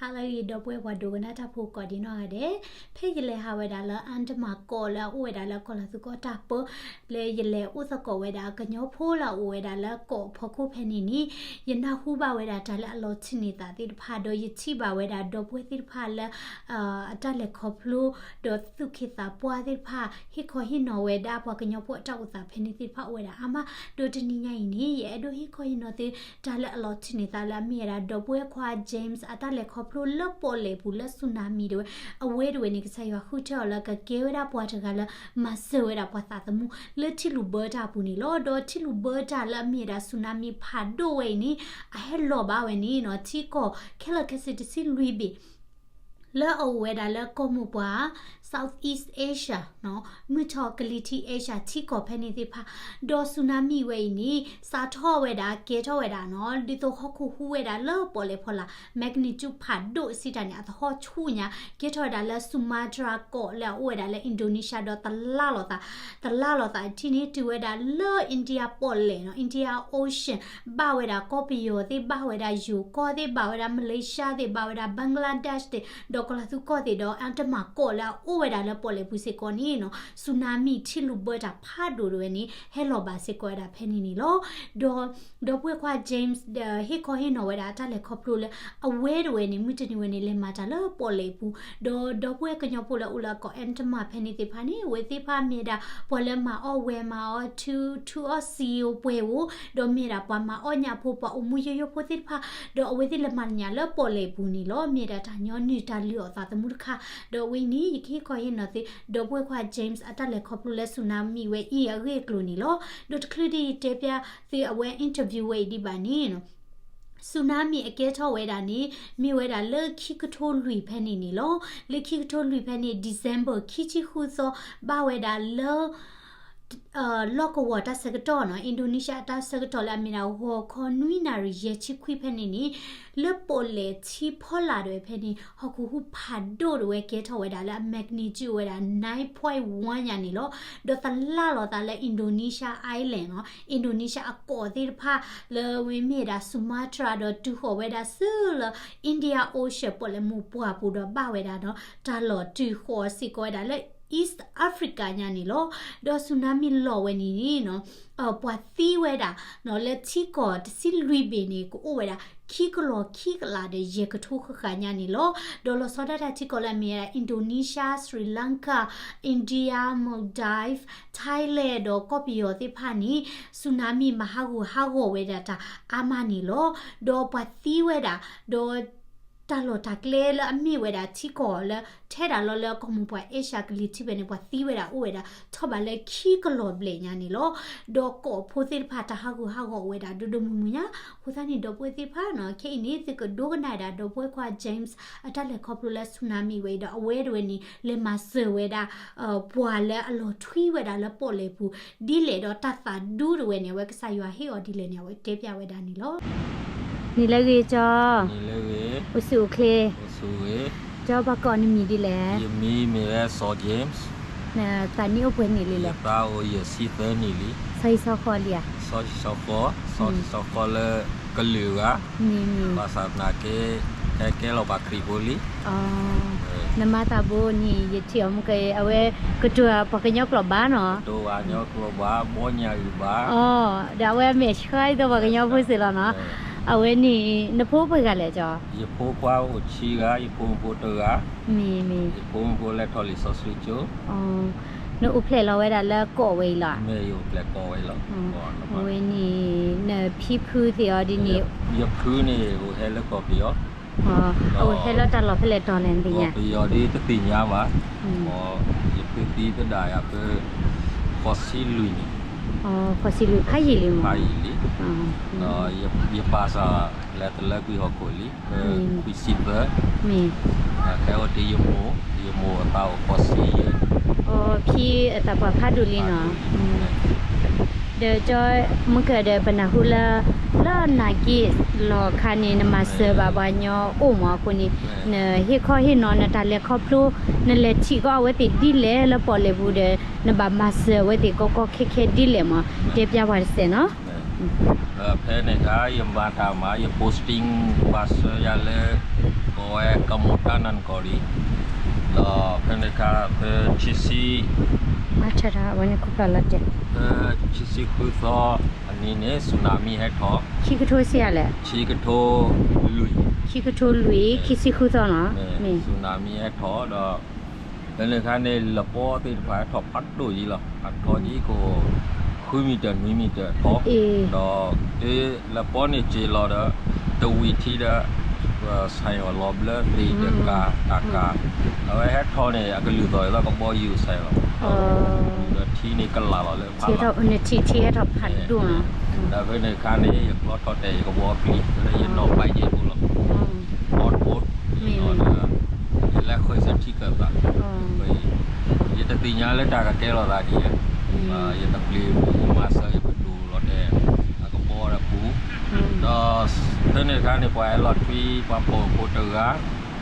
ဟါလၢအဂ့ၤ ဒီပုၢ်ဝဲၢ်ပှၤဒိကနၣ်တၢ်ဖိကိးဒံနီၢ်ဂၤဒဲး, ဖဲယလဲၤဟးဝဲဒၣ်လၢ Andaman ကီးလၢအအိၣ်ဝဲဒၣ်လၢကီၢ်လၤသူကီၢ်တၢ်ပၢ, လၢယလဲၤအိၣ်သကိးဝဲဒၣ်ကညီဖိလၢအအိၣ်ဝဲဒၣ်လၢကီးဖီခိၣ်ဖဲန့ၣ်န့ၣ်, ယနၢ်ဟူဘၣ်ဝဲဒၣ်တၢ်လၢအလီၤထံၣ်န့ၢ်သးသ့ၣ်တဖၣ် ဒီးယထံၣ်ဘၣ်ဝဲဒၣ်ဒီပုၢ်ဝဲၢ်သ့ၣ်တဖၣ်လၢ အတၢ်လဲၤခီဖျိ ဒီးသူၣ်က့သးပှၢ်သ့ၣ်တဖၣ် ဟ့ၣ်ခီဟ့ၣ်နီၤဝဲဒၣ်ပှၤကညီဖိအတၢ်အိၣ်သးဖဲန့ၣ်သ့ၣ်တဖၣ်အိၣ်ဝဲဒၣ်အါမး, ဒီးတနံၤညါအံၤန့ၣ် ယအဲၣ်ဒိးဟ့ၣ်ခီဟ့ၣ်နီၤသု တၢ်လၢအလီၤထံၣ်န့ၢ်သးလၢအမ့ၢ်ဝဲဒၣ် ဒီပုၢ်ဝဲၢ်ခွါ James အတၢ်လဲၤခီဖျိလၢပီၣ်လဲၣ်ပူၤလၢ tsunami တဝဲ, အဝဲတဝဲန့ၣ် ကစၢ်ယွၤဃုထၢအီၤလၢကကဲဝဲဒၣ်ပှၤတဂၤလၢ မၤစၢၤဝဲဒၣ်ပှၤသးသမူ လၢထံလုၢ်ဘၢတၢ်အပူၤန့ၣ်လီၤ. ဒီးထံလုၢ်ဘၢတၢ်လၢအမ့ၢ်ဝဲဒၣ် tsunami ဖးဒိၣ်ဝဲအံၤန့ၣ် အဟဲလီၤဘၣ်ဝဲန့ၣ်နီၤ ထံကီၢ်ခဲလၢာ်ခဲဆ့တဆံလွံၢ်ဘ့ၣ် လၢအအိၣ်ဝဲဒၣ်လၢကီၢ်မိၢ်ပှၢ် Southeast Asia နီၤ, မုၢ်ထီၣ်ကလံၤထံး Asia ထံကီၢ်ဖဲန့ၣ်သ့ၣ်တဖၣ်, ဒီး tsunami ဝဲအံၤန့ၣ် စးထီၣ်ဝဲဒၣ် ကဲထီၣ်ဝဲဒၣ်နီၤ ဒ်သိးဟီၣ်ခိၣ်ဟူးဝဲဒၣ်လၢပီၣ်လဲၣ်ဖီလာ် magnitude ဖးဒိၣ်စံးတၢ်န့ၣ် အသဟီၣ်ဆူၣ်ညါ ကဲထီၣ်ဝဲဒၣ်လၢ Sumatra ကီးလၢအအိၣ်ဝဲဒၣ်လၢ Indonesia ဒီးတလါလိာ်သး, တလါလိာ်သးအထံၣ်န့ၣ် တုၤဝဲဒၣ်လၢ India ပီၣ်လဲၣ်နီၤ India Ocean ဘၣ်ဝဲဒၣ်ကီၢ်ပယီၤသ့ၣ် ဘၣ်ဝဲဒၣ်ယိၤကီၢ်သ့ၣ် ဘၣ်ဝဲဒၣ် Malaysia သ့ၣ် ဘၣ်ဝဲဒၣ် Bangladesh သ့ၣ် ဒီးကီၢ်လၤသူကီၢ်သ့ၣ်ဒီး Andaman ကီးလၢအအိၣ်ဝဲဒၣ်လၢပီၣ်လဲၣ်ပူၤစ့ၢ်ကီးန့ၣ်နီၤ tsunami ထံလုၢ်ဘၢတၢ်ဖးဒိၣ်တဝဲန့ၣ် ဟဲလီၤဘၣ်စ့ၢ်ကီးဝဲဒၣ်ဖဲန့ၣ်န့ၣ်လီၤ. ဒီး ဒီပုၢ်ဝဲၢ်ခွါ James ဒီးဟ့ၣ်ခီဟ့ၣ်နီၤဝဲဒၣ်အတၢ်လဲၤခီဖျိလၢ အဝဲတဝဲန့ၣ် မုၢ်တနံၤဝဲန့ၣ် လဲၤမၤတၢ်လၢပီၣ်လဲၣ်ပူၤ, ဒီးဒီပုၢ်ဝဲၢ်ကညီဖိလၢအိၣ်လၢအကီၢ် Andaman ဖဲန့ၣ်သ့ၣ်တဖၣ်န့ၣ် အဝဲသ့ၣ်တဖၣ်မ့ၢ်ဝဲဒၣ် ပှၤလၢမၤအီၣ်ဝဲၤ မၤအီၣ်ထု ထုအီၣ်စံာ်အိၣ်ပှဲၤဧိၤ, ဒီးမ့ၢ်ဝဲဒၣ်ပှၤမၤအီၣ်ညၣ်ဖိ ပှၤအိၣ်မူယိယိဖိသ့ၣ်တဖၣ်, ဒီးအဝဲသ့ၣ်လဲၤမၤတၢ်လၢပီၣ်လဲၣ်ပူၤန့ၣ်လီၤ. မ့ၢ်ဝဲဒၣ်တၢ်ညီနုၢ်တၢ်လုၢ်အီၣ်သးသမူတခါ, ဒီးအဝဲအံၤန့ၣ် ယကဟ့ၣ်ခီဟ့ၣ်နီၤသု ဒီပုၢ်ဝဲၢ်ခွါ James အတၢ်လဲၤခီဖျိလၢ tsunami ဝဲအံၤအဂ့ၢ်အကျိၤန့ၣ်လီၤ. ဒီးတချုးဒ်ယတဲပျၢ်သုအဝဲ interview ဝဲအံၤဒံးဘၣ်န့ၣ် tsunami အကဲထီၣ်ဝဲဒၣ်န့ၣ် မ့ၢ်ဝဲဒၣ်လၢခံကထိလွံၢ်ဖဲန့ၣ်န့ၣ်လီၤ. လၢခံကထိလွံၢ်ဖဲန့ၣ် December ခံဆံဃုသီ ဘၣ်ဝဲဒၣ်လၢ လီၢ်ကဝီၤတၢ်ဆၢကတီၢ်နီၤ Indonesia အတၢ်ဆၢကတီၢ်လၢအမ့ၢ်ဒၣ် ဂီၤခီနွံနၣ်ရံၣ်ယဲၢ်ဆံခွံဖဲန့ၣ်န့ၣ် လၢပီၣ်လဲၣ်ထံဖီလာ်တဝဲဖဲန့ၣ် ဟီၣ်ခိၣ်ဟူးဖးဒိၣ်တဝဲကဲထီၣ်ဝဲဒၣ်လၢအ magnitude ဝဲဒၣ် nine point one ညါန့ၣ်လီၤ. ဒီးတလါလိာ်သးလၢ Indonesia island နီၤ Indonesia အကီၢ်သ့ၣ်တဖၣ် လၢဝဲမ့ၢ်ဒၣ် Sumatra ဒီးတုၤဃီၤဝဲဒၣ်ဆူလၢ India Ocean ပီၣ်လဲၣ်မိၢ်ပှၢ်ပူၤဒီးဘၣ်ဝဲဒၣ်ဒီး တၢ်လီၤတုၤဃီၤစ့ၢ်ကီးဝဲဒၣ်လၢ East Africa ညါန့ၣ်လီၤ. ဒီး tsunami လီၤဝဲန့ၣ်န့ၣ်နီၤ ပှၤသံဝဲဒၣ် လၢထံကီၢ်တဆံလွံၢ်ဘ့ၣ်န့ၣ် ကအိၣ်ဝဲဒၣ် ခံကလီၤခံကလးဒီးယဲၢ်ကထိဃၣ်ဃၣ်ညါန့ၣ်လီၤ. ဒီးလီၤဆီဒၣ်တၢ်ထံကီၢ်လၢအမ့ၢ်ဝဲဒၣ် Indonesia, Sri Lanka, India, Maldives, Thailand ဒီးကီၢ်ပယီၤသ့ၣ်တဖၣ်န့ၣ် tsunami မၤဟးဂူာ်ဟးဂီၤဝဲဒၣ်တၢ်အါမးန့ၣ်လီၤ. ဒီးပှၤသံဝဲဒၣ် ဒီး တၢ်လီၢ်တၢ်ကျဲလၢအမ့ၢ်ဝဲဒၣ်ထံကီၢ်လၢ ထဲဒၣ်လီၤလၢကီၢ်မိၢ်ပှၢ် Asia ကလံၤထံးဖဲန့ၣ် ပှၤသံဝဲဒၣ်အိၣ်ဝဲဒၣ် ထီၣ်ဘးလၢခံကလီၤဘျဲၣ်ညါန့ၣ်လီၤ. ဒီးကီၢ်ဖိသ့ၣ်တဖၣ်တၢ်ဟးဂူာ်ဟးဂီၤအိၣ်ဝဲဒၣ်ဒိၣ်ဒိၣ်မုၢ်မုၢ်ညါ, အဃိသတးန့ၣ် ဒီပုၢ်ဝဲၢ်သ့ၣ်တဖၣ်နီၤ ခဲအံၤန့ၣ် သုကဒိကနၣ်ဝဲဒၣ် ဒီပုၢ်ဝဲၢ်ခွါ James အတၢ်လဲၤခီဖျိလၢ tsunami ဝဲအံၤဒီး အဝဲတဝဲန့ၣ် လဲၤမၤစၢၤဝဲဒၣ် ပှၤလၢအလီၤထွံဝဲဒၣ်လၢပီၣ်လဲၣ်ပူၤ ဒ်လဲၣ်ဒီးတၢ်သးဒူတဝဲန့ၣ် အဝဲကစၢ်ယွၤဟ့ၣ်အီၤဒ်လဲၣ်န့ၣ် အဝဲတဲပျၢ်ဝဲဒၣ်န့ၣ်လီၤ. နံၤလၢအဂ့ၤကၠီ, အိၣ်ဆူၣ်အိၣ်ချ့, ကၠီပှၤကိးနမံၤဒ်လဲၣ်. ယမံၤမ့ၢ်ဝဲစီၤ James, နသးနံၣ်အိၣ်ပှဲၤနံၣ်လံလဲၣ်. ယသးအိၣ်ယဲၢ်ဆံသၢနံၣ်လံ. စီၤဟံၣ်စီၤဃီလံဧါ. စီၤဟံၣ်စီၤဃီ, စီၤဟံၣ်စီၤဃီလၢကလုာ်ဂၤ, ဘၣ်ဆၣ်သနာ်က့ ဟဲကဲလီၤဘၣ်ခရံာ်ဖိလံ. နမၤသးဘိန့ၣ် ယထံၣ်အီၤမုၢ်ကဲ အဝဲ ကတိၤပှၤကညီကျိာ်ဘၣ်နီၤ. ကတိၤပှၤကညီကျိာ်ဘၣ်, ဘီညၣ်အုၣ်ဘၣ်. အိ, ဒီးအဝဲအမဲာ်ဆှးဒ်သိးပှၤကညီဖိစ့ၢ်လီၤနီၤ. အဝဲန့ၣ် နဖိပှဲၤဂၤလဲၣ်ကၠီ. ယဖိခွါအိၣ်ဆံဂၤ, ယဖိမုၣ်ဖိတဂၤ, မ့ၢ်, ယဖိမုၣ်ဖိလဲၤထီၣ်လံာ်စီဆှံကၠိ. နအိၣ်ဖျဲၣ်လီၤဝဲဒၣ်လၢကီၢ်ဝဲအံၤလီၤ. မ့ၢ်ယအိၣ်ဖျဲၣ်ကီၢ်ဝဲအံၤလီၤ. အဝဲန့ၣ် နဖံဖုသ့ၣ်အီၤဒ်န့ၣ်. ယဖုန့ၣ် အိၣ်ဟဲလၢကီၢ်ပယီၤ. အအိၣ်ဟဲလၢတၢ်လီၢ်ဖဲလဲၣ်တီၤလဲၣ်နသ့ၣ်ညါ. ကီၢ်ပယီၤဒ်တသ့ၣ်ညါဘၣ်. ယဖုသံသဒၣ်ယၤဖဲ ဃိးဆံလွံၢ်န့ၣ်. ဃိးဆံလွံၢ်ဖးယံာ်လံမး. ဖးယံာ်လံ. ဒီးယပာ်စၢ်လဲၤတလၢကွံာ်ဟီၣ်ခိၣ်လံ ဖဲခွံဆံသၢ. မ့ၢ်, ခဲအံၤဒ်ယမိၢ်, ယမိၢ်အသးအိၣ်ဃိးဆံယဲၢ်. ဖံအသးပှၢ်ဖးဒိၣ်လံနီၤ. ဒီးကၠီ မုၢ်ကဒီးပနၢ်ဟူလၢ လၢနၤက့ၢ်လီၤခါန့ၣ် နမၤစၢၤဘၣ်ပှၤကညီအိၣ်မးအဃိန့ၣ် နဟ့ၣ်ခီဟ့ၣ်နီၤနတၢ်လဲၤခီဖျိ နလဲၤထံၣ်ကီးအဝဲသ့ၣ်ဒ်လဲၣ်လၢပီၣ်လဲၣ်ပူၤဒီး နဘၣ်မၤစၢၤအဝဲသ့ၣ်ကီကီခဲခဲဒ်လဲၣ်မး တဲပျၢ်ပှၤတစဲးနီၤ. ဖဲန့ၣ်အခါ ယမၤတၢ်မၤ ယ posting ပှၤဆှၢယၤလၢ ကီးဝဲ ဒီးမူၤတၢ်နၢ်နကီၢ်လံ, ဒီးဖဲန့ၣ်ခါ ဖဲဆံဆံ, ဝဲန့ၣ်ခူၣ်ဖျါလီၤတဲာ်, ဖဲဆံဆံဃုသီအနံၤန့ၣ် စူနၤမံဟဲထီၣ်, ခံကထိစံးလဲၣ်, ခံကထိလွံၢ်, ခံကထိလွံၢ် ခံဆံဃုသီနီၤ, မ့ၢ်စူနၤမံဟဲထီၣ်ဒီး ဖဲန့ၣ်ခါန့ၣ် လပီသ့ၣ်တဖၣ်ဟဲထီၣ်ဖးဒိၣ်ယံၤလီၤ. အထီၣ်က့ၤကအိၣ် ဃုမံၤတၢၢ် နွံမံၤတၢၢ်ထီၣ်, ဒီးလပီန့ၣ်စ့လီၤဒီး တဝံၤထံဒီး ဆဲးအီၤလီၤဘျၢသ့ၣ်တကၤ တကၤ, အဝဲဟဲထီၣ်န့ၣ် အကလုၢ်သီၣ်အသီကဘီယူၤဆဲးလီၤ, ဒီးထံန့ၣ်ကလၢ်လီၤလၢဖးလီၤ, ထံထံဟဲထီၣ်ဖးဒိၣ်နီၤ, ဒီးဖဲန့ၣ်ခါန့ၣ် ယကျီထီၣ်တဲာ်ယကဘီပျံၤ လၢယနီၢ်ပာ်ယ့ၢ်ဖိလီၤ, အီၣ်တဘိ ဒီး ယလဲၤဃုစ့ထံကၢၢ်သး, ယတသ့ၣ်ညါလၢတၢ်ကကဲလီၤသးဒ်လဲၣ်, ယတပျံၤပူၤမၤစၢၤယပဒိၣ်လီၤတဲာ် အကဘီဒီးပူၤ, ဒီးဖဲန့ၣ်တခါန့ၣ် ပှၤဟဲလီၤထွံ ပှၤပိာ်ဖိတဂၤ,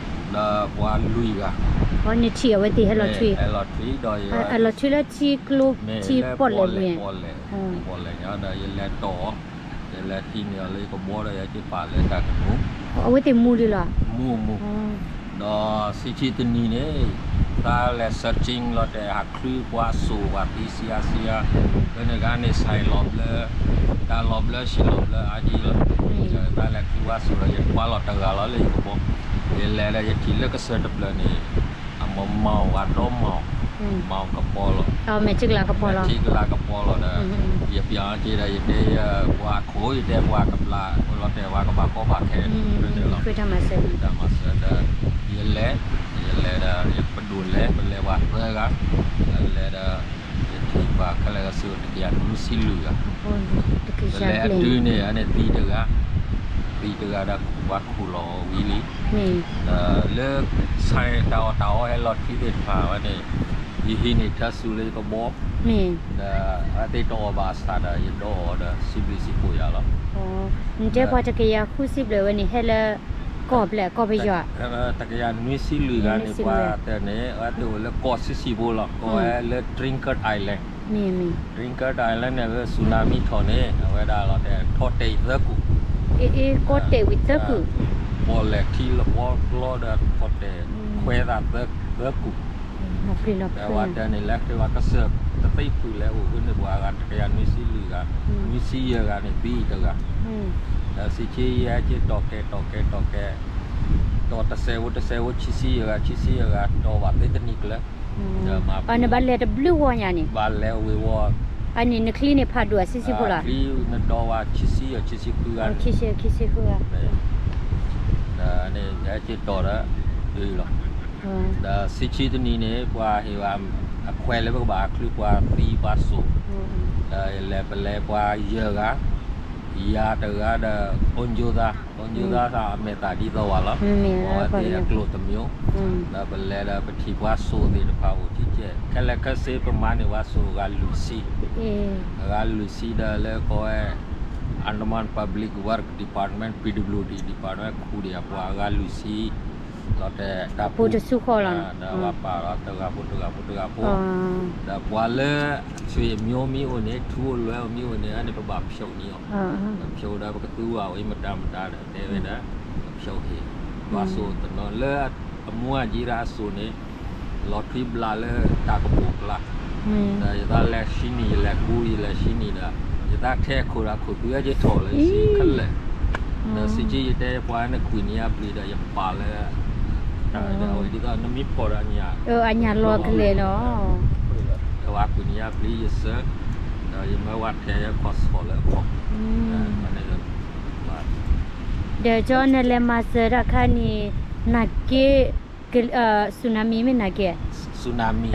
ဒီးပှၤလွံၢ်ဂၤ, နထံၣ်အဝဲသ့ၣ်ဟဲလီၤထွံ, ဟဲလီၤထွံဒီး အလီၤထွံလၢထံကျိ ထံပီၣ်လဲၣ်ဝံၤ, ပီၣ်လဲၣ်, ပီၣ်လဲၣ်ညါဒီး ယလဲၤတီၢ် ယလဲၤဟံးန့ၢ်အီၤလၢယကဘီဒီး ယက့ၤပာ်လၢတၢ်ကနိး, အဝဲသ့ၣ်မူဒံးလီၤ, မူမူ, ဒီးဆံးဆံးတနံၤန့ၣ် သးလဲၤ searching လီၤတဲာ်ဟးချုးပှၤစိာ်ပှၤသံဆံးအါဆံးအါ, ဖဲန့ၣ်ခါန့ၣ် ဆဲးလီၤဘျၢ, တၢ်လီၤဘျၢဆံးလီၤဘျၢအါဒံးလီၤ, သးလဲၤချုးပှၤစိာ်ဒီး ယကွၢ်လီၤတဂၤလီၤလၢယကဘီ, ယလဲၤဒီးယထံၣ်လၢကစၢၢ်တဖျၢၣ်န့ၣ် အမၤမၤအီၤဝဲဒီးမၤအီၤ, မၤအီၤကပီၤလီၤ, မဲာ်ထံကလၤကပီၤလီၤ, မဲာ်ထံကလၤကပီၤလီၤဒီး ယပျၢ်အီၤက့ၤဒီး ယတဲယပှၤခိၣ် ယတဲပှၤကဘျး လီၤတဲာ်ပှၤကဘၣ်ကီဘၣ်ခဲ, တၢ်မၤစၢၤဒီး ယလဲၤ, ယလဲၤဒီး ယပဒိၣ်လဲၤ ပလဲၤပှၤသၢဂၤ, လဲၤဒီး ယထံၣ်ပှၤခဲလၢာ်ကစၢၢ်တကယၤနွံဆံလွံၢ်ဂၤ, ပလဲၤအတုၤန့ၣ် အန့ၣ်သံတဂၤ, သံတဂၤဒီးပှၤခူၣ်လီၤဝံၤလံ, ဒီးလၢ ဆဲးတၢ်အီၣ်တၢ်အီဟဲလီၤထွံသ့ၣ်တဖၣ်ဝဲန့ၣ် ယဟံးန့ၢ်ထၢဆူၣ်လၢယကဘီ, ဒီးအဝဲသ့ၣ်တအီၣ်ဘၣ်အဆၣ်ဒီး ယဒိးအီၤဒီးစံးဘျုးစံးဖှိၣ်ယၤလီၤ, နတဲပှၤတကယၤဃုဆံဘျဲၣ်ဝဲန့ၣ် ဟဲလၢကီၢ်ဘျဲၣ်ကီၢ်ပယီၤ, တကယၤနွံဆံလွံၢ်ဂၤန့ၣ် ပှၤတဲန့ၣ် အဝဲသ့ၣ်အိၣ်လၢကီၢ်ဆံးဆံးဖိလီၤ, ကီၢ်ဝဲလၢ Trinket Island, Trinket Island န့ၣ် လၢ tsunami ထီၣ်န့ၣ် အဝဲဒၣ်လီၤတဲာ်ထီၣ်တဲာ်အံၤသၢကူာ်, ကီၢ်တဲာ်ဝံၤသၢကူာ်, ပီၣ်လဲၣ်ထံလပီကျီဒီးထီၣ်တဲာ်ခွဲးသးသၢကူာ်, အဝဲတဲန့ၣ် လၢကစၢၢ်တသ့ဖုၣ်လဲၤအိၣ်ဝဲန့ၣ် ပှၤဂၤတကယၤနွံဆံလွံၢ်ဂၤ, နွံဆံယဲၢ်ဂၤန့ၣ်သံတဂၤ, ဒီးဆံးဆံးယဲၢ်က့ၤတီၢ်ကဲ တီၢ်ကဲ တီၢ်ကဲ တီၢ်တစဲးဖိတစဲးဖိ ဆံးဆံးယဲၢ်ဂၤ ဆံးဆံးယဲၢ်ဂၤ တီၢ်ဘၣ်သ့တနံၤကျၢၤ, ဒီးနဘၣ်လဲၤတဘျုးဂီၢ်ညါန့ၣ်, ဘၣ်လဲၤဝ့ၤဝီၤ, အန့ၣ်နချံန့ၣ်ဖးဒိၣ်ဧါ ဆံးဆံးဖိလီၤ, ချံနဒီဝဲဆံးဆံးယဲၢ် ဆံးဆံးဃုဂၤန့ၣ်, ဒီးန့ၣ်ယဟဲက့ၤတီၢ်ဒီး တုၤလီၤ, ဒီးဆံးဆံးတနံၤန့ၣ် ပှၤဟ့ၣ်ဝဲအခွဲးလၢပကဘၣ်ဟးချုးပှၤသံပှၤစိာ်, ဒီးယလဲၤပလဲၤပှၤယဲၢ်ဂၤ, ယၤတဂၤဒီး အိၣ်ကၠိသး, အိၣ်ကၠိသးသးအမဲာ်သၣ်ဒ်သိးဝဲလီၤ, အဝဲသ့ၣ်အကျိာ်တမံၤ, ဒီးပလဲၤဒီးပထံၣ်ပှၤစိာ်သ့ၣ်တဖၣ်အိၣ်ထံကဲ, ခဲလၢာ်ခဲဆ့ပမၤန့ၢ်ပှၤစိာ်အဂၤလွံၢ်ဆံ, အဂၤလွံၢ်ဆံဒီးလၢကီၢ်ဝဲ Andaman Public Work Department, P W D Department ခူၣ်ဒံးအပှၤအဂၤလွံၢ်ဆံ, လီၤတဲာ်တၢ်ဖိတဆူဃီလီၤ, ဒီးပှၤပာ်လီၤတဂၤဖိတဂၤဖိတဂၤဖိ, ဒီးပှၤလၢအဆွေအမျိုးမ့ၢ်အိၣ်န့ၣ် ထူအိၣ်လွဲအိၣ်မ့ၢ်အိၣ်န့ၣ် အန့ၣ်ပဘၣ်ဖျိးန့ၢ်အီၤ, ဖျိးဒီးပကသူအီၤအံၤမတၤမတၤဒီး တဲဝဲဒၣ် ဖျိးဟ့ၣ်, ပှၤစိာ်တနီၤလၢအမူအယံၤတၢ်အစိာ်န့ၣ် လီၤထွံဘျးလၢတၢ်ကပိာ်ကျါ, ဒီးယသးလဲၤဆံနံၣ် ယလဲၤကူ ယလဲၤဆံနံၣ်ဒီး ယသးထဲခိၣ်ဒီးခိၣ်သူဝဲက့ၤထီၣ်လၢယစံခဲလၢာ်, ဒီးစံးက့ယတဲပှၤန့ၣ်ကွံာ်န့ၢ်ယၤပျံၤဒီးယပာ်လၢ တၢ်ဝဲဒၣ်အဝဲဒ်သိးနမ့ၢ်ဖီၣ်ဒီးအညၣ်, အညၣ်လီၤကလဲာ်လီၤ, ဒီးဝဲကွံာ်န့ၢ်ယၤပျံၤယစၢၤ, ဒီးယမၢဝဲထဲယခီၣ်ဆီၣ်လၢအခီၣ်, ဒီးကၠီနလဲၤမၤစၢၤတၢ်ခါန့ၣ် နာ်က့ စူနၤမံမ့ၢ်နာ်က့, စူနၤမံ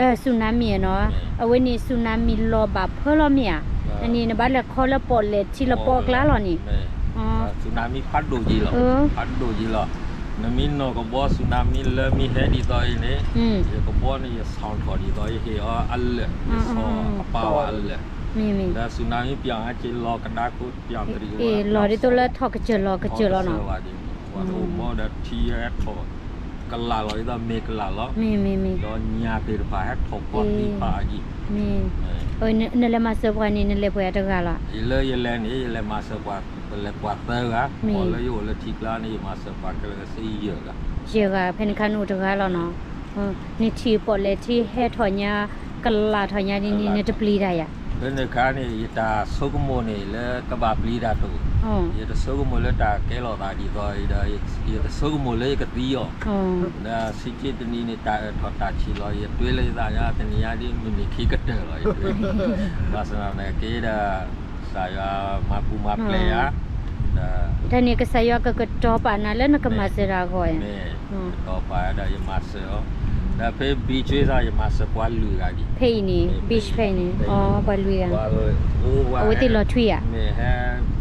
နီၤ, အဝဲန့ၣ်စူနၤမံလီၤဘၣ်ဖၢလီၤမ့ၢ်ဧါ, အန့ၣ်နဘၣ်လဲၤခီလၢပီၣ်လဲၣ်ထံလပီအကျါလီၤန့ၣ်, စူနၤမံဖးဒိၣ်က့ၤလီၤ, ဖးဒိၣ်က့ၤလီၤ, နမ့ၢ်နီၢ်ကဘီစူနၤမံလၢမ့ၢ်ဟဲဒ်သိးအံၤန့ၣ်, ယကဘီန့ၣ်ယဆီၣ်ထီၣ်ဒ်သိးယဟ့ၣ်အီၤအလၢာ်, ယဆီၣ်အပာ်ဝဲအလၢာ်, ဒီးစူနၤမံပၠးအါက့ၤလီၤကဒါကိး ပၠးတရံးဝဲလီၤဒ်သိးလၢထီၣ်ကစၢၢ်လီၤကစၢၢ်လီၤနီၤ, ပှၤတအိၣ်ဘီဒီးထံဟဲထီၣ်ကလၢ်လီၤဒ်သိးမ့ၢ်ကလၢ်လီၤ, ဒီးညၣ်သ့ၣ်တဖၣ်ဟဲထီၣ်ပှၤသံဖးအါက့ၤ, နလဲၤမၤစၢၤပှၤန့ၣ် နလဲၤပှဲၤတဂၤလီၤ, လၢယလဲၤန့ၣ် ယလဲၤမၤစၢၤပှၤ, ပလဲၤပှၤသၢဂၤ, ပှၤလၢယအိၣ်လၢထံကျါန့ၣ် ယမၤစၢၤပှၤခဲလၢာ်ကစ့ယဲၢ်ဂၤ ယဲၢ်ဂၤဖဲန့ၣ်ခါနအိၣ်တဂၤလီၤနီၤ, နထံၣ်ပီၣ်လဲၣ်ထံဟဲထီၣ်ညါ, ကလာ်ထီၣ်ညါဒ်န့ၣ် နတပျံၤတၢ်ဧါ. ဖဲန့ၣ်ခါန့ၣ် ယတဆိကမိၣ်န့ၣ်လၢကဘၣ်ပျံၤတၢ်တအိၣ်, ယတဆိကမိၣ်လၢတၢ်ကဲလီၤသးဒ်သိးအံၤဒီး ယတဆိကမိၣ်လၢယကသံအီၤ, ဒီးစံးက့တနံၤန့ၣ် တၢ်အၢၣ်ထီၣ်တၢ်ဆံးလီၤ ယတွ့လၢယသးညါ တနံၤညါဒ်မုၢ်နံၤခံကတၢၢ်လီၤ ယတွ့, ဘၣ်ဆၣ်သနာ်က့ဒီး ကစၢ်ယွၤမၤပူၤမၤဖျဲးယၤ, ဒီး တၢ်န့ၣ်ကစၢ်ယွၤကကတီၤပာ်နၤလၢနကမၤစၢၤတၢ်အဂီၢ်, မ့ၢ်ကတီၤပာ်ဒီးယမၤစၢၤအီၤ, ဒီးဖဲ beach သး ယမၤစၢၤပှၤလွံၢ်ဂၤဒံး, ဖဲအံၤန့ၣ် beach ဖဲအံၤန့ၣ်, ပှၤလွံၢ်ဂၤ, အဝဲသ့ၣ်လီၤထွံဧါ, မ့ၢ်ဟဲ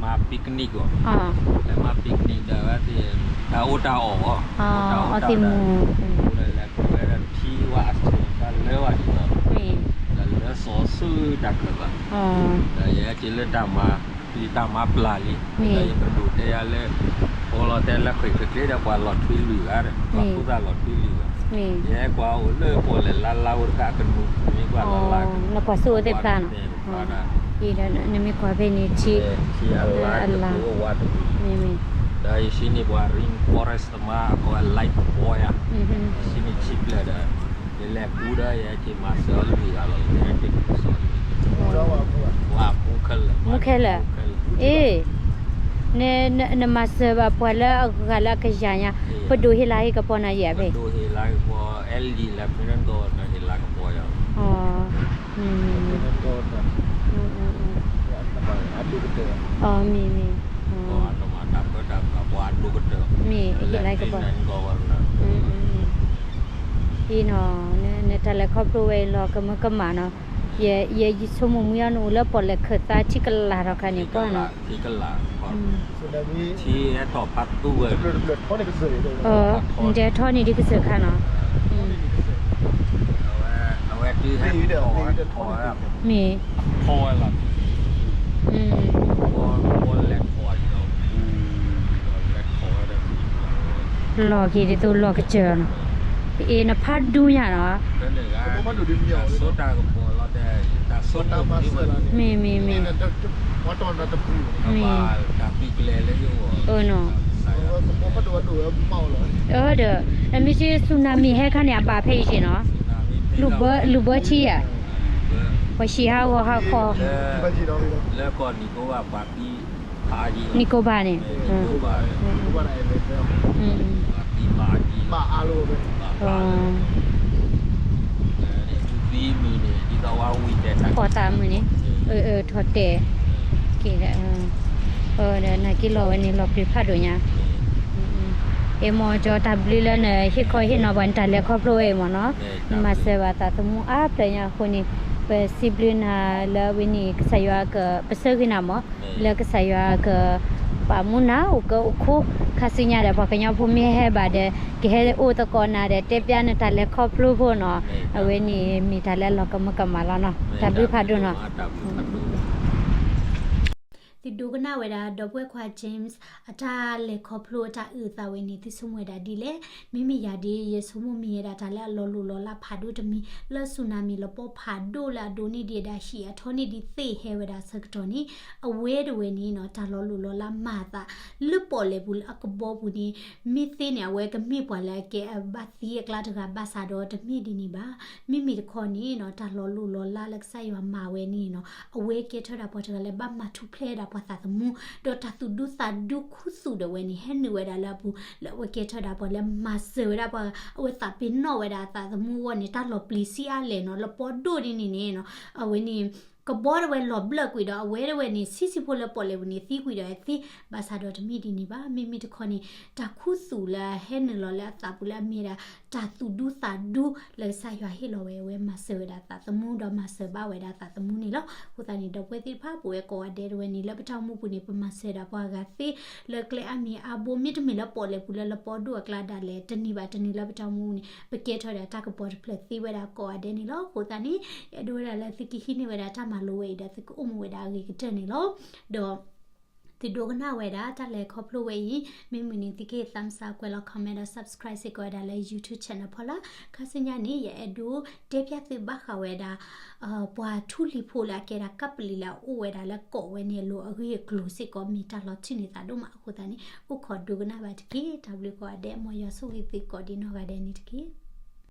မၤ picnic အီၤ, ဟဲမၤ picnic ဒီးအဝဲသ့ၣ် တၢ်အီၣ်တၢ်အီၣ်အီၤ, အီၣ်တၢ်အီၣ်တၢ်အီၣ်, ဒီးလဲၤခူၣ်ဝဲဒီးထံဝဲအဆၢတၢ်လၢဝဲဒ်သိး, ဒီးလၢစီၤဆူတၢ်ခၢၣ်ဘၣ်, ဒီးယဟဲက့ၤလၢတၢ်မၤ ပျံၤတၢ်မၤပျၢ်လံ, ဒီးယကဒိးတဲယၤလၢ အိၣ်လီၤတဲလၢဃ့ၢ်ဃ့ၢ်ကျ့ဒီးပှၤလီၤထွံလွံၢ်ဂၤဒီး ပှၤဖိသၣ်လီၤထွံလွံၢ်ဂၤ, ယဟဲကွၢ်အိၣ်လၢပီၣ်လဲၣ်လါလါဝဲတခါ အကနူၤ မ့ၢ်ကွၢ်လါလါ, နကွၢ်ဆိၣ်အသ့ၣ်တဖၣ်နီၤ, နမ့ၢ်ကွၢ်ဖဲန့ၣ် ထံအလါ, မ့မ့ၢ်, ဒီးယဆံးန့ၢ်ပှၤ rainforest သမား အကိးဝဲ light boy ဧါ, ယဆံးန့ၢ်ဆံးဖျၢၣ်ဒီး ယလဲၤခူၣ်ဒီး ယဟဲက့ၤမၤစၢၤအီၤလွံၢ်ဂၤလီၤ, ယဟဲက့ၤခူၣ်စီၤလွံၢ်, မူခဲလၢာ်, အ့ နမၤစၢၤဘၣ်ပှၤလၢအဂၤလၢအကယၤညါ, ပဒိၣ်ဟ့ၣ်လၤဟ့ၣ်ကပီၤနၤယဲၢ်ဖဲ, ပဒိၣ်ဟ့ၣ်လၤကပီၤ အဲလံၤ lieutenant governor ဟ့ၣ်လၤကပီၤယၤ, မ့ၢ်မ့ၢ်, မ့ၢ်ဟ့ၣ်လၤကပီၤ, အ့နီၤ, နတၢ်လဲၤခီဖျိဝဲအံၤလီၤကမၢကမၣ်နီၤ, ယဆိကမိၣ်မုၢ်ယါနအိၣ်လၢပီၣ်လဲၣ်ခၢၣ်သးထံကလၤထီၣ်ခါန့ၣ်ပှၢ်နီၤ, ထံကလၤ, နတဲထီၣ်န့ၢ်ဒ်ကစၢၢ်ခါနီၤ, မ့ၢ်, လီၤက့ၤဒ်သိးလီၤကစၢၢ်နီၤ, အ့ နဖးဒူညါနီၤ, မ့ၢ်မ့ၢ်မ့ၢ်, မ့ၢ်, အၢနီၤ, ဒီး နမ့ၢ်စ့ tsunami ဟဲခါန့ၣ် အဘၣ်ဖဲအံၤက့နီၤ, လူၤဘၢဆံယၤ, ပှၤဟံၣ်ဟးဂီၤဟးဃီ, နံၣ်ကိဘၣ်န့ၣ်, ဖီၣ်သးမုၢ်န့ၣ်, ထီၣ်တဲာ်, က့ၤ, ဒီးနာ်က့လီၤဝဲန့ၣ် လီၤပျံၤဖးဒိၣ်ညါ, အ့ၣ်မ့ၢ်ကၠီတၢ်ဘျုးလၢနဟ့ၣ်ခီဟ့ၣ်နီၤပှၤနတၢ်လဲၤခီဖျိဝဲအံၤမ့ၢ်နီၤ, နမၤစၢၤဘၣ်သးသမူအါဖျၢၣ်ညါအဃိန့ၣ်, ပစံးဘျုးနၤလၢအဝဲန့ၣ် ကစၢ်ယွၤကပၢၤဆၢဂ့ၤနၤမ့ၢ်, လၢကစၢ်ယွၤက ပာ်မူနၤအိၣ်ကၢအိၣ်ခိး, ခါဆူညါဒီးပှၤကညီဖိမ့ၢ်ဟဲဘၣ်ဒီး ကဟဲအိၣ်သကိးနၤဒီး တဲပျးနတၢ်လဲၤခီဖျိဖိနီၤ, အဝဲန့ၣ်မ့ၢ်တၢ်လၢအလီၤကမၢကမၣ်လီၤနီၤ, တၢ်ဘျုးဖးဒိၣ်နီၤ. သုဒိကနၣ်ဝဲဒၣ် ဒီပုၢ်ဝဲၢ်ခွါ James အတၢ်လဲၤခီဖျိအတၢ်အုၣ်အသးဝဲန့ၣ် သုဆိကမိၣ်ဝဲဒၣ်ဒ်လဲၣ်. မ့မ့ၢ်ယၤဒ် ယဆိကမိၣ်မ့ၢ်ဝဲဒၣ်တၢ်လၢအလီၤလိၢ်လီၤလးဖးဒိၣ်တမံၤ လၢ tsunami လပီဖးဒိၣ်လၢအဒိးန့ၢ်ဒံးဝဲဒၣ်ဟံၣ်အထီန့ၢ်ဒံးသ့ၣ်ဟဲဝဲဒၣ်အဆၢကတီၢ်န့ၣ် အဝဲတဝဲန့ၣ်နီၤ တၢ်လီၤလိၢ်လီၤလးမၤအသး လၢပီၣ်လဲၣ်ပူၤလၢအကဘီပူၤန့ၣ် မ့ၢ်သ့န့ၣ် အဝဲကမ့ၢ်ပှၤလၢအကဲအဘၣ်သံအကျါတဂၤ ဘၣ်ဆၣ်ဒီးတမ့ၢ်ဒ်န့ၣ်ဘၣ်. မ့မ့ၢ်တခီန့ၣ်နီၤ တၢ်လီၤလိၢ်လီၤလးလၢကစၢ်ယွၤမၤဝဲန့ၣ်နီၤ အဝဲကဲထီၣ်ဒၣ်ပှၤတဂၤလၢဘၣ်မၤထူၣ်ဖျဲးဒၣ်ပှၤသးသမူ ဒီးတၢ်သူၣ်ဒူသးဒူခူသူၣ်ဒၣ်ဝဲန့ၣ် ဟဲနုာ်ဝဲဒၣ်လၢအပူၤ လၢအဝဲကဲထီၣ်ဒၣ်ပှၤလၢမၤစၢၤဝဲဒၣ်ပှၤ အဝဲသးပ့ၤနီၣ်ဝဲဒၣ်အသးသမူအဂီၢ်န့ၣ် တၢ်လီၤပျံၤဆံးအါလဲၣ်နီၤ လပီဒိၣ်ဒ်န့ၣ်န့ၣ်နီၤ အဝဲန့ၣ် ကဘီတဝဲလီၤဘျၢၣ်ကွံာ်ဒီး အဝဲတဝဲန့ၣ်ဆံးဆံးဖိလၢပီၣ်လဲၣ်ပူၤန့ၣ်သံကွံာ်ဒီးအသ့ ဘၣ်ဆၣ်ဒီးတမ့ၢ်ဒ်န့ၣ်ဘၣ်. မ့မ့ၢ်တခီန့ၣ် တၢ်ခူသူၣ်လၢအဟဲနုာ်လီၤလၢအသးပူၤလၢအမ့ၢ်ဒၣ် တၢ်သူၣ်ဒူသးဒူလၢကစၢ်ယွၤဟ့ၣ်လီၤဝဲ အဝဲမၤစၢၤဝဲဒၣ်သးသမူဒီးမၤစၢၤဘၣ်ဝဲဒၣ်သးသမူန့ၣ်လီၤ. အဃိသတးန့ၣ် ဒီပုၢ်ဝဲၢ်သ့ၣ်တဖၣ် ပဝဲကိးဂၤဒဲးတဝဲန့ၣ် လၢပတၢ်အိၣ်မူပူၤန့ၣ် ပမၤစၢၤဒၣ်ပှၤဂၤသ့ လၢကျဲအါမံၤအါဘိ မ့တမ့ၢ်လၢပီၣ်လဲၣ်ပူၤလၢလပီဒိၣ်အကျါဒၣ်လဲာ် တနံၤဘၣ်တနံၤလၢပတၢ်အိၣ်မူန့ၣ် ပကဲထီၣ်ဒၣ်တၢ်ကပီၤတဖျၢၣ်သ့ဝဲဒၣ်ကိးဂၤဒဲးန့ၣ်လီၤ. အဃိသတးန့ၣ် ယအဲၣ်ဒိးဝဲဒၣ်လၢသုကဟံးန့ၢ်ဝဲဒၣ်တၢ်မၤလိဝဲအံၤဒီး သုကအိၣ်မူဝဲဒၣ်အဂ့ၤကတၢၢ်န့ၣ်လီၤ. ဒီး သုဒိကနၣ်ဝဲဒၣ်တၢ်လဲၤခီဖျိဝဲအံၤ မ့ၢ်မုာ်န့ၣ် သုကဟ့ၣ် thumbs up ကွဲးလီၤ comment ဒီး subscribe စ့ၢ်ကီးဝဲဒၣ်လၢ YouTube channel ဖီလာ်. ခါဆူညါန့ၣ် ယအဲၣ်ဒိးတဲဖျါသုဘၣ်ဃးဝဲဒၣ် ပှၤထူလံၤဖိလၢအကဲဒၣ်ကပ္ပလီလၢအအိၣ်ဝဲဒၣ်လၢကီးဝဲန့ၣ်အလိၤ အဂ့ၢ်အကျိၤစ့ၢ်ကီး မ့ၢ်တၢ်လီၤတံၢ်န့ၢ်သးဒိၣ်မးအဃိသတးန့ၣ် အိၣ်ခိးဒိကနၣ်ဘၣ်တက့ၢ်. တၢ်ဘျုးကိးဂၤဒဲး မ်ယွၤဆိၣ်ဂ့ၤသုကိးဒံးနီၢ်ဂၤဒဲးန့ၣ်တက့ၢ်.